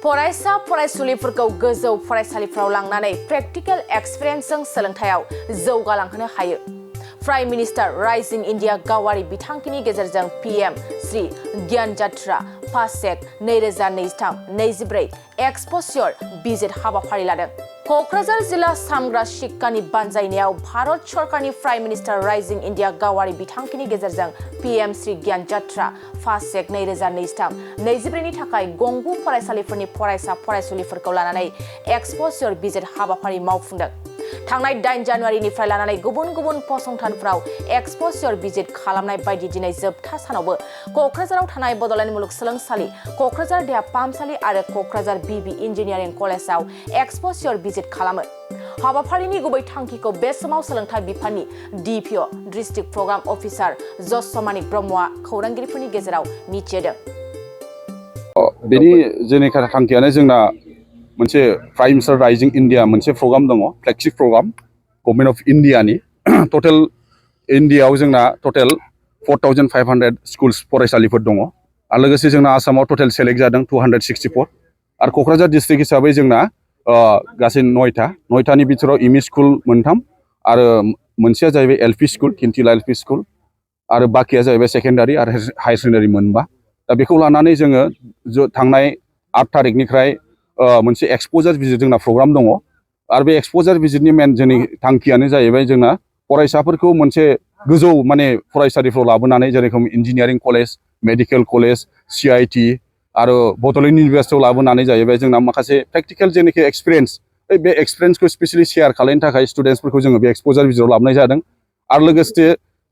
फरायसा फरायसुलिफोरखौ गोजौ फरायसालिफोराव लांनानै प्रेक्टिकल एक्सपीरियेन्सजों सोलोंथायाव जौगालांहोनो हायो। प्राइम मिनिस्टार राइजिं इंडिया गावारि बिथांखिनि गेजेरजों PM-SHRI ज्ञान यात्रा पाशेक 2023-24 एक्सपोस्योर विजिट हाबाफारि लादों। क'क्राझार जिल्ला सामग्रा शिक्षानि बानजायनायाव भारत सरकारनि प्राइम मिनिस्टार राइजिं इंडिया गावारि बिथांखिनि गेजेरजों PM-SHRI ज्ञान यात्रा पाशेक 2023-24 नि थाखाय गंगु फरायसालिफोरनि फरायसा फरायसुलिफोरखौ लानानै एक्सपोस्योर विजिट हाबाफारि मावफुंदों। थांनाय 8 जानुवारिनिफ्राय लानानै गुबुन गुबुन फसंथानफोराव एक्सपोस्योर विजिट खालामनाय बायदि दिनै जोबथा सानावबो क'क्राझाराव थानाय बड'लेण्ड मुलुगसोलोंसालि, क'क्राझार देहा फाहामसालि आरो क'क्राझार BB इन्जिनियारिं कलेजाव एक्सपोस्योर विजिट खालामो। हाबाफारिनि गुबै थांखिखौ बे समाव सोलोंथाइ बिफाननि DPO डिस्ट्रिक्ट प्रग्राम अफिसार जसमानि ब्रह्मआ खौरांगिरिफोरनि गेजेराव मिथिहोदों। बेनि जोंनि थांखियानो जोंना मोनसे प्राइम मिनिस्टार राइजिं इंडिया मोनसे प्रग्राम दङ, flagship programme government of इंडियानि। Total इंडियायाव जोंना टोटेल 4500 स्कुल्स फरायसालिफोर दङ आरो लोगोसे जोंना आसामाव टोटेल सेलेक्ट जादों 264 आरो क'क्राझार डिस्ट्रिक्ट हिसाबै जोंना गासै 9टानि बिथोराव एमइ स्कुल 3 आरो मोनसेया जाहैबाय LP स्कुल खिन्थिला LP स्कुल आरो बाकिया जाहैबाय सेकेन्डारि आरो हायर सेकेन्डारि 4। दा बेखौ लानानै जोङो थांनाय 8 तारिखनिफ्राय मोनसे एक्सपोजार भिजिट जोंना प्रग्राम दङ आरो बे एक्सपोजार भिजिटनि मेन जोंनि थांखियानो जाहैबाय जोंना फरायसाफोरखौ मोनसे गोजौ माने फरायसालिफ्राव लाबोनानै जेरेखम engineering college, medical college, CIT आरो बड'लेण्ड इउनिभारसिटियाव लाबोनानै जाहैबाय जोंना माखासे प्रेक्टिकल जेनाखि एक्सपिरियेन्स बे एक्सपिरियेन्सखौ स्पेसियली शेयार खालामनो थाखाय स्टुडेन्ट्सफोरखौ जोङो बे एक्सपोजार भिजिटआव लाबोनाय जादों। आरो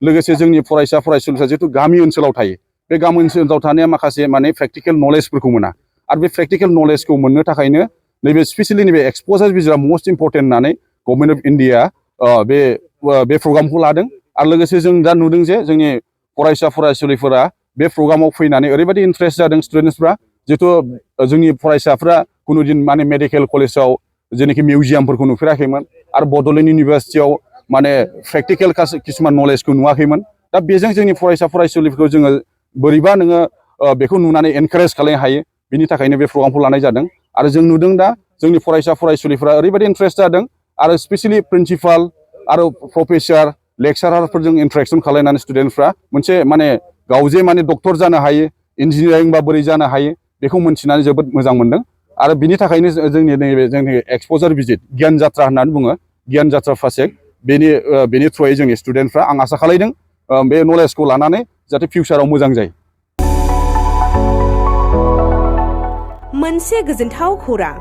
लोगोसे जोंनि फरायसा फरायसुलिफ्रा जिहेतु गामि ओनसोलाव थायो, बे गामि ओनसोलाव थानाया माखासे माने प्रेक्टिकल नलेजफोरखौ मोना आरो बे प्रेक्टिकल नलेजखौ मोननो थाखायनो नैबे स्पेसियली नैबे एक्सपोजार भिजिटआ मोस्ट इम्परटेन्ट होननानै गभर्नमेन्ट अफ इंडिया बे प्रग्रामखौ लादों। आरो लोगोसे जों दा नुदों जे जोंनि फरायसा फरायसुलिफोरा बे प्रग्रामाव फैनानै ओरैबायदि इन्ट्रेस्ट जादों स्टुडेन्ट्सफ्रा, जिहेतु जोंनि फरायसाफ्रा कुनु दिन माने मेडिकेल कलेजाव जेनाखि मिउजियामफोरखौ नुफेराखैमोन आरो बड'लेण्ड इउनिभारसिटियाव माने प्रेक्टिकल किसुमान नलेजखौ नुवाखैमोन। दा बेजों जोंनि फरायसा फरायसुलिफोरखौ जोङो बोरैबा नोङो बेखौ नुनानै एनकारेज खालामनो हायो, बिनि थाखायनो बे प्रग्रामखौ लानाय जादों। आरो जों नुदों दा जोंनि फरायसा फरायसुलिफ्रा ओरैबायदि इन्ट्रेस्ट जादों आरो स्पेसियली प्रिन्सिपाल आरो प्रफेसार लेक्सारारफोरजों इन्टारेक्सन खालामनानै स्टुडेन्टफ्रा मोनसे माने गाव जे माने डक्टर जानो हायो, इन्जिनियारिं बा बोरै जानो हायो बेखौ मोनथिनानै जोबोद मोजां मोनदों। आरो बिनि थाखायनो जोंनि एक्सपोजार भिजिट ज्ञान यात्रा होननानै बुङो, ज्ञान यात्रा पाशेक, बेनि थ्रुयै जोंनि स्टुडेन्टफ्रा आं आसा खालामदों बे नलेजखौ लानानै जाहाथे फिउचाराव मोजां जायो। मोनसे गोजोनथाव खौरां,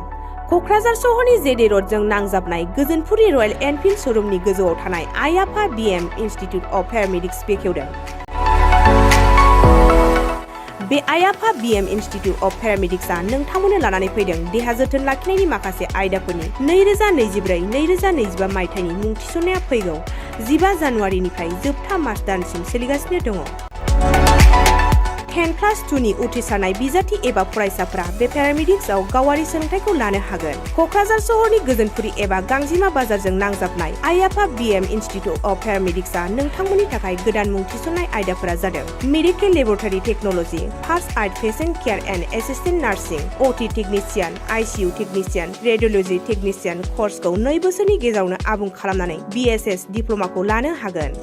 क'क्राझार सहरनि जेडे रडजों नांजाबनाय गोजोनपुरि रयेल एनफिल्ड श'रुमनि गोजौआव थानाय आइ आफा BM इन्स्टिट्युट अफ पेरामेडिक्स बेखेवदों। बे आइ आफा BM इन्स्टिट्युट अफ पेरामेडिक्सआ नोंथांमोननो लानानै फैदों देहा जोथोन लाखिनायनि माखासे आयदाफोरनि 2024-2025 मायथाइनि मुं थिसननाया फैगौ 15 जानुवारिनिफ्राय जोबथा मार्च दानसिम सोलिगासिनो दङ। 10+2 नि उथ्रिसारनाय बिजाथि एबा फरायसाफोरा बे पेरामेडिक्सआव गावारि सोलोंथाइखौ लानो हागोन। क'क्राझार सहरनि गोजोनपुरि एबा गांजिमा बाजारजों नांजाबनाय आइ आफा BM इन्स्टिट्युट अफ पेरामेडिक्सआ नोंथांमोननि थाखाय गोदान मुं थिसननाय आयदाफोरा जादों medical laboratory technology, first aid patient care and assistant nursing, OT technician, ICU technician, radiology technician कर्सखौ 2 बोसोरनि गेजेरावनो आबुं खालामनानै BSS डिप्ल'माखौ लानो हागोन।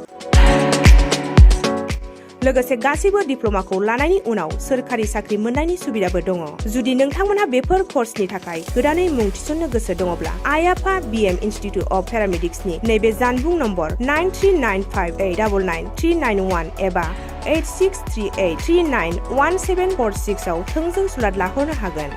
लोगोसे गासैबो डिप्ल'माखौ लानायनि उनाव सोरखारि साख्रि मोननायनि सुबिदाबो दङ। जुदि नोंथांमोनहा बेफोर कर्सनि थाखाय गोदानै मुं थिसननो गोसो दङब्ला आइ आफा BM इन्स्टिट्युट अफ पेरामेडिक्सनि नैबे जानबुं नम्बर 9395899391 एबा 8638391746 आव थोंजों सुलाद लाहरनो हागोन।